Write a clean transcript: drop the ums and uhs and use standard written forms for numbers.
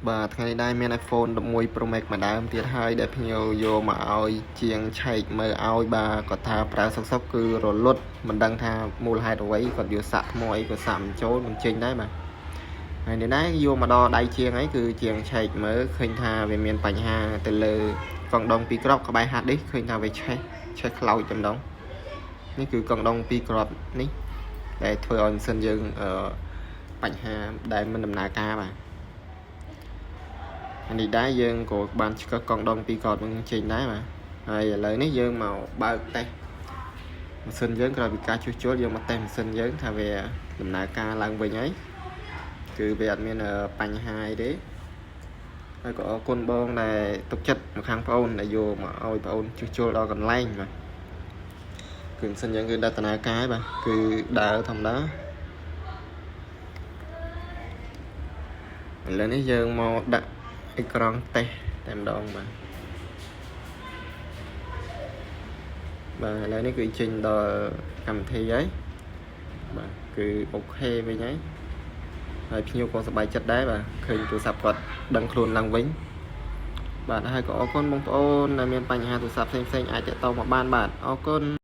បាទថ្ងៃនេះដែរមាន iPhone 11 Pro Max មួយដើមទៀតហើយដែលភ្ញៀវយកមកឲ្យជាងឆែកមើលឲ្យបាទគាត់ថាប្រើសុកសុកគឺរលត់មិនដឹងថាមូលហេតុអ្វីគាត់យកសាក់ថ្មអីក៏សាក់មិនចូលមិនចេញដែរបាទហើយនេះដែរយកមកដល់ដៃជាងអីគឺជាងឆែកមើលឃើញថាវាមានបញ្ហាទៅលើកង់ដងពីរគ្រាប់ក្បែរ hard disk ឃើញថាវាឆេះឆេះខ្លោចតែម្ដងនេះគឺកង់ដងពីរគ្រាប់នេះដែលធ្វើឲ្យម៉ាស៊ីនយើងអឺបញ្ហាដែលមិនដំណើរការបាទអានេះដែរយើងក៏បានឆ្កឹះកង់ដងពីរគ្រាប់នឹងចេញដែរបាទហើយឥឡូវនេះយើងមកបើកតេស្តម៉ាស៊ីនយើងក្រោយពីការជួសជុលយើងមកតេស្តម៉ាស៊ីនយើងថាវាដំណើរការឡើងវិញហើយគឺវាអត់មានបញ្ហាអីទេហើយក៏អរគុណបងដែលទុកចិត្តមកខាងប្អូនដែលយកមកឲ្យប្អូនជួសជុលដល់កន្លែងបាទគឺម៉ាស៊ីនយើងគឺដល់ដំណើរការហើយបាទគឺដើរធម្មតាឥឡូវនេះយើងមកដាក់អេក្រង់តេស្តតែម្ដងបាទបាទឥឡូវនេះគឺចេញដល់កម្មវិធីហើយបាទគឺ OK វិញហើយហើយភ្ញៀវក៏សប្បាយចិត្តដែរបាទឃើញទូរស័ព្ទគាត់ដឹងខ្លួនឡើងវិញបាទហើយក៏អរគុណបងប្អូនដែលមានបញ្ហាទូរស័ព្ទផ្សេងៗអាចទាក់ទងមកបានបាទអរគុណ។